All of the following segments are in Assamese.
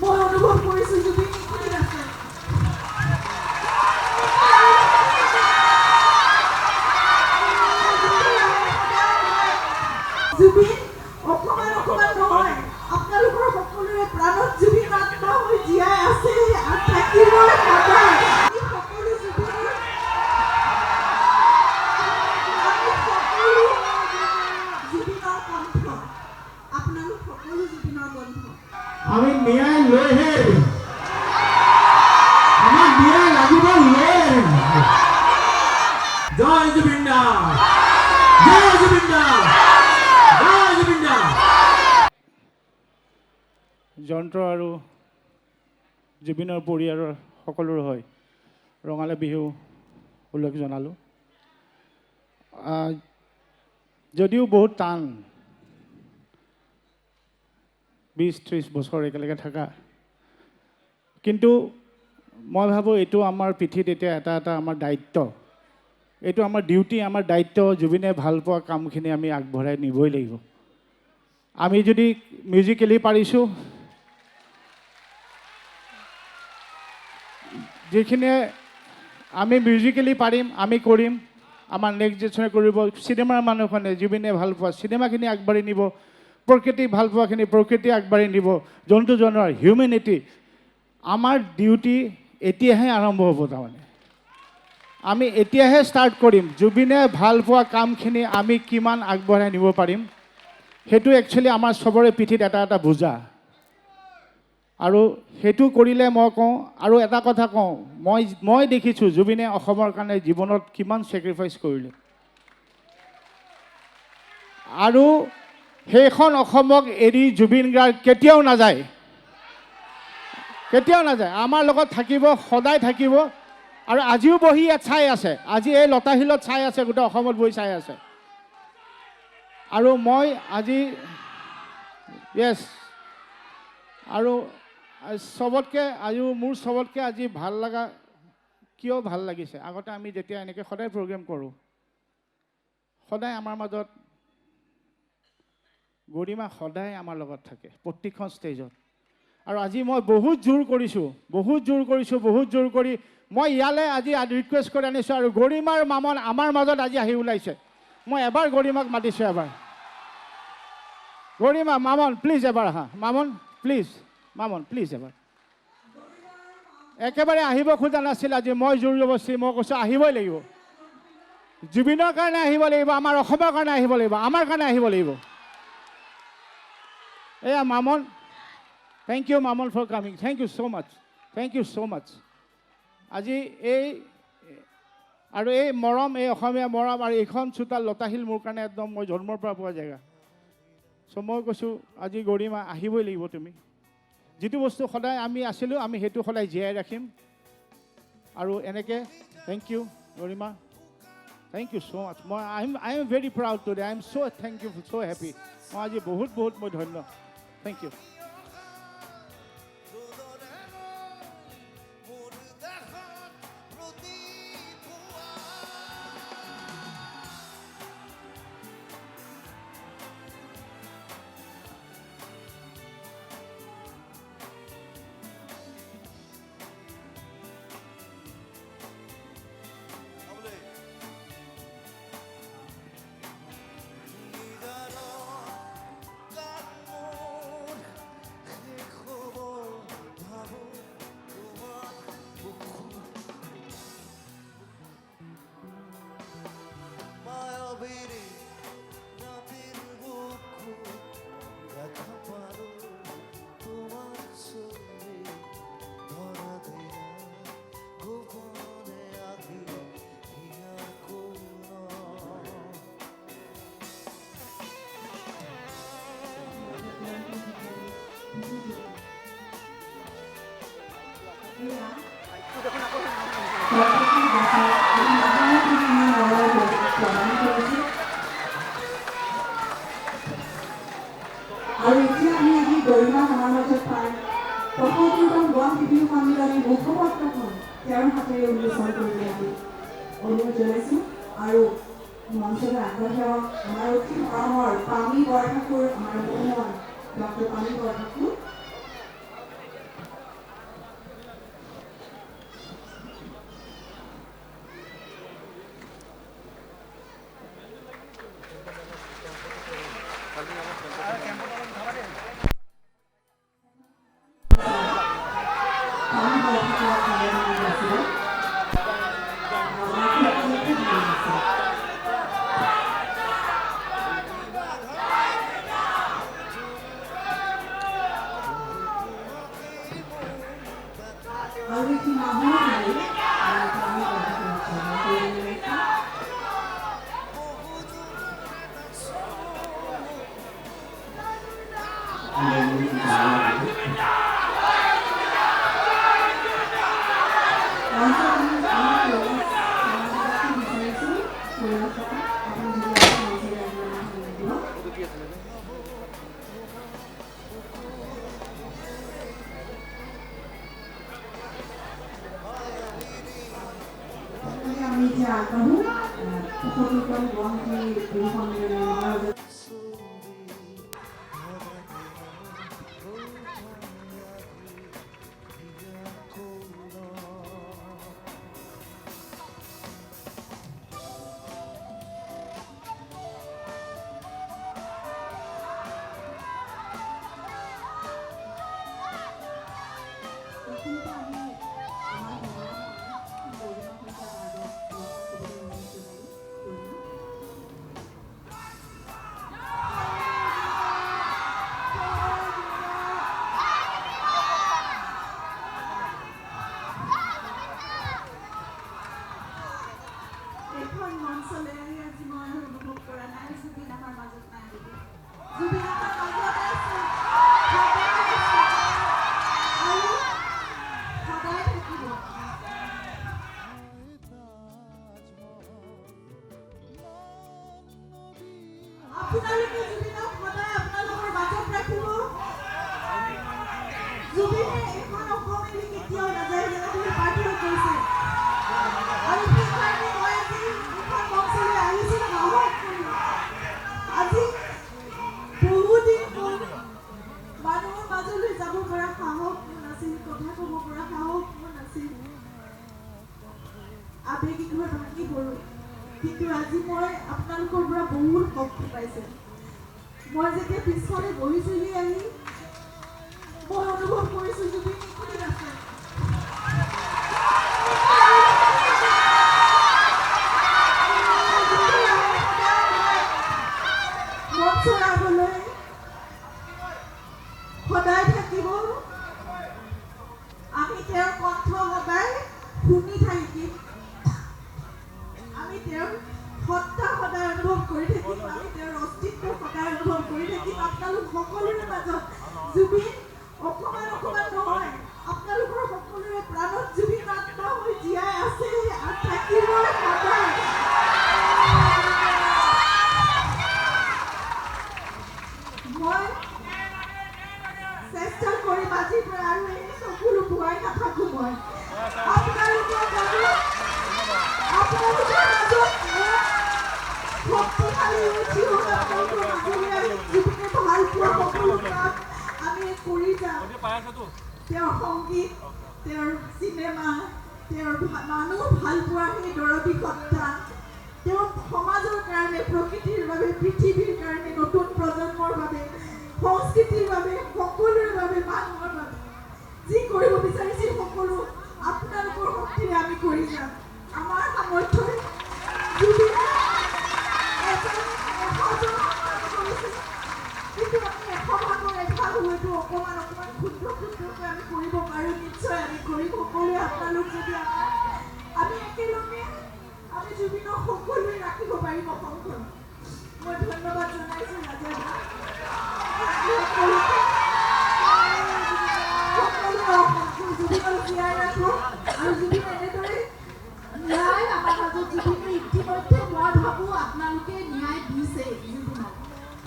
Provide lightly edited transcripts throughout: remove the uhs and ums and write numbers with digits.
মই অনুভৱ কৰিছোঁ জুবিন এইখিনিত আছে। জুবিন অকমান অকমান নহয়, আপোনালোকৰ সকলোৰে প্ৰাণত জুবিন আত্মা হৈ জীয়াই আছে আৰু থাকিব সদায়। আমি সকলো জুবিনৰ, আমি সকলো জুবিনৰ কণ্ঠ, আপোনালোক সকলো জুবিনৰ কণ্ঠ। আমি ন্যায় লৈহে এৰিম, আমাক ন্যায় লাগিব, লৈ এৰিম। জয় জুবিন দা, জয় জুবিন দা, জয় জুবিন দা। যন্ত্ৰ আৰু জুবিনৰ পৰিয়ালৰ সকলোৰে হৈ ৰঙালী বিহু উল্লেখ জনালোঁ। যদিও বহুত টান 20-30 বছৰ একেলগে থকা, কিন্তু মই ভাবোঁ এইটো আমাৰ পিঠিত এতিয়া এটা এটা আমাৰ দায়িত্ব, এইটো আমাৰ ডিউটি, আমাৰ দায়িত্ব। জুবিনে ভাল পোৱা কামখিনি আমি আগবঢ়াই নিবই লাগিব। আমি যদি মিউজিকেলি পাৰিছোঁ, যিখিনিয়ে আমি মিউজিকেলি পাৰিম আমি কৰিম, আমাৰ নেক্সট জেনেৰেশ্যনে কৰিব। চিনেমাৰ মানুহখনে জুবিনে ভাল পোৱা চিনেমাখিনি আগবাঢ়ি নিব, প্ৰকৃতি ভাল পোৱাখিনি প্ৰকৃতি আগবাঢ়ি নিব, জন্তু জানোৱাৰ হিউমেনিটি। আমাৰ ডিউটি এতিয়াহে আৰম্ভ হ'ব, তাৰমানে আমি এতিয়াহে ষ্টাৰ্ট কৰিম। জুবিনে ভাল পোৱা কামখিনি আমি কিমান আগবঢ়াই নিব পাৰিম, সেইটো একচুৱেলি আমাৰ চবৰে পিঠিত এটা এটা বোজা। আৰু সেইটো কৰিলে মই কওঁ, আৰু এটা কথা কওঁ, মই দেখিছোঁ জুবিনে অসমৰ কাৰণে জীৱনত কিমান ছেক্ৰিফাইচ কৰিলে, আৰু সেইখন অসমক এৰি জুবিন গাৰ্গ কেতিয়াও নাযায়, কেতিয়াও নাযায়। আমাৰ লগত থাকিব, সদায় থাকিব। আৰু আজিও বহি ইয়াত চাই আছে, আজি এই লতাশিলত চাই আছে, গোটেই অসমত বহি চাই আছে। আৰু মই আজি য়েছ, আৰু চবতকৈ আৰু মোৰ চবতকৈ আজি ভাল লগা, কিয় ভাল লাগিছে, আগতে আমি যেতিয়া এনেকৈ সদায় প্ৰগ্ৰেম কৰোঁ, সদায় আমাৰ মাজত গৰিমা সদায় আমাৰ লগত থাকে প্ৰত্যেকখন ষ্টেজত। আৰু আজি মই বহুত জোৰ কৰিছোঁ, বহুত জোৰ কৰিছোঁ, বহুত জোৰ কৰি মই ইয়ালৈ আজি ৰিকুৱেষ্ট কৰি আনিছোঁ। আৰু গৰিমাৰ মামন আমাৰ মাজত আজি আহি ওলাইছে। মই এবাৰ গৰিমাক মাতিছোঁ, এবাৰ গৰিমা মামন প্লিজ এবাৰ আহা, মামন প্লিজ, মামন প্লিজ এবাৰ। একেবাৰে আহিব খোজা নাছিল, আজি মই জোৰ জবৰদস্তি মই কৈছোঁ আহিবই লাগিব, জুবিনৰ কাৰণে আহিব লাগিব, আমাৰ অসমৰ কাৰণে আহিব লাগিব, আমাৰ কাৰণে আহিব লাগিব। এয়া Mamon, thank you Mamon for coming, thank you so much, thank you so much. আজি এই আৰু এই মৰম, এই অসমীয়া মৰম আৰু এইখন চোতাল লতাশিল মোৰ কাৰণে একদম মই জন্মৰ পৰা পোৱা জেগা। চ' মই কৈছোঁ আজি গৰিমা আহিবই লাগিব তুমি। যিটো বস্তু সদায় আমি আছিলোঁ, আমি সেইটো সদায় জীয়াই ৰাখিম। আৰু এনেকৈ thank you Garima, thank you so much. মই I am very proud today, I am so thank you, so happy. মই আজি বহুত বহুত মই ধন্য, thank you. আৰু এতিয়া আমি আজি গৰিমা আমাৰ মাজত পাই ৭৫তম গুৱাহাটী বিহু সন্মিলনীৰ মুখপত্ৰখন তেওঁৰ হাতেৰে উন্মোচন কৰিবলৈ আমি অনুৰোধ জনাইছোঁ। আৰু মঞ্চলৈ আগবাঢ়ি আহক আমাৰ অতি মৰমৰ পামী বৰঠাকুৰ, আমাৰ মোহন ডক্টৰ পামী বৰঠাকুৰ। আৰু এটি নাহৰ গাড়ী আমি আমি এতিয়া আগবাঢ়ো ৭৫তম গুৱাহাটী বিহু সন্মিলনৰ এখন মঞ্চলৈ আহি আজি মই অনুভৱ কৰা নাই জুবিন আমাৰ মাজত নাই। জুবিন আমাৰ মাজত আছে, সদায় আছে আৰু সদায় থাকিব। আপোনালোকে জুবিনক সদায় আপোনালোকৰ মাজত ৰাখিব। জুবিনে এখন অসম এৰি কেতিয়াও নাযায় যেনেদৰে পাৰ্থই কৈছে। আৰু সেইকাৰণে মই আজি এইখন মঞ্চলৈ আহিছোঁ সাহস কৰি। আজি বহুদিন হ'ল মানুহৰ মাজলৈ যাব পৰা সাহস মোৰ নাছিল, কথা ক'ব পৰা সাহস মোৰ নাছিল, আৱেগিক হৈ ভাঙি পৰোঁ। কিন্তু আজি মই আপোনালোকৰ পৰা বহুত শক্তি পাইছোঁ। মই যেতিয়া পিছফালে বহিছোহি আহি মই অনুভৱ কৰিছোঁ জুবিন এইখিনিত আছে। মঞ্চৰ আগলৈ সদায় থাকিব। আমি তেওঁৰ কণ্ঠ সদায় শুনি থাকিম, আমি তেওঁৰ সত্তা সদায় অনুভৱ কৰি থাকিম, আমি তেওঁৰ অস্তিত্ব সদায় অনুভৱ কৰি থাকিম। আপোনালোক সকলোৰে মাজত জুবিন অকণমান অকণমান নহয়, আপোনালোকৰ সকলোৰে প্ৰাণত জুবিন আত্মা হৈ জীয়াই আছে আৰু থাকিব সদায়। মই চেষ্টা কৰিম আজিৰ পৰা আৰু এই চকুলো বোৱাই নাথাকো। মই আপোনালোকৰ মাজত শক্তিশালী উঠি হৈ আপোনালোকৰ মাজলৈ আহি জুবিনে ভাল পোৱা সকলো কাম আমি কৰি যাম। তেওঁৰ সংগীত, তেওঁৰ চিনেমা, তেওঁৰ মানুহ ভাল পোৱা সেই দৰৱী সত্তা, তেওঁ সমাজৰ কাৰণে, প্ৰকৃতিৰ বাবে, পৃথিৱীৰ কাৰণে, নতুন প্ৰজন্মৰ বাবে, সংস্কৃতিৰ বাবে, সকলোৰে বাবে, মানুহৰ বাবে যি কৰিব বিচাৰিছিল সকলো আপোনালোকৰ শক্তিৰে আমি কৰি যাম। আমাৰ সামৰ্থ্যই জুবিনে এজন 100জন কাম কৰিছিল, কিন্তু আমি 100 ভাগৰ এভাগ হয়তো অকণমান অকণমান ক্ষুদ্ৰ ক্ষুদ্ৰকৈ আমি কৰিব পাৰোঁ। নিশ্চয় আমি কৰিম সকলোৱে। আপোনালোক যদি আমাৰ আমি একেলগে আমি জুবিনক সকলোৱে ৰাখিব পাৰিম অসমখন। মই ধন্যবাদ জনাইছোঁ ৰাজা সকলোকে। সকলোৱে জুবিনক জীয়াই ৰাখক আৰু জুবিন এনেদৰে ন্যায় আমাৰ মাজত জুবিনে ইতিমধ্যে মই ভাবোঁ আপোনালোকে ন্যায় দিছে জুবিনক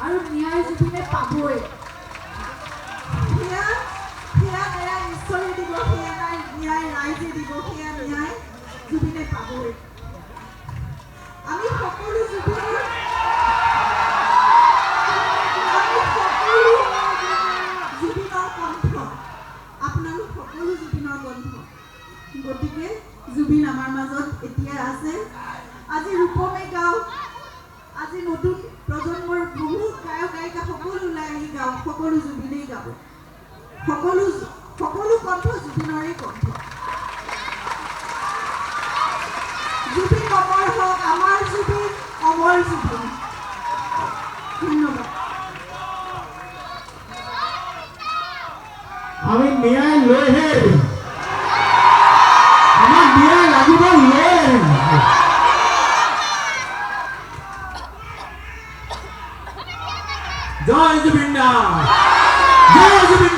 আৰু ন্যায় জুবিনে পাবই। সেয়া সেয়া ন্যায় ঈশ্বৰে দিব, সেয়া ন্যায় ৰাইজে দিব, সেয়া ন্যায় জুবিনে পাবই। আমি সকলো জুবিনৰ আমি সকলো জুবিনৰ কণ্ঠ, আপোনালোক সকলো জুবিনৰ কণ্ঠ। গতিকে জুবিন আমাৰ মাজত এতিয়া আছে। আজি ৰূপমে গাওক, আজি নতুন প্ৰজন্মৰ বহু গায়ক গায়িকা সকলো ওলাই আহি গাওক, সকলো জুবিনেই গাব, সকলো সকলো কণ্ঠ জুবিনৰে কণ্ঠ। জুবিন অমৰ হওক, আমাৰ জুবিন অমৰ জুবিন। ধন্যবাদ। আমি ন্যায় লৈহে এৰিম। জুবিন দা, জয় জুবিন।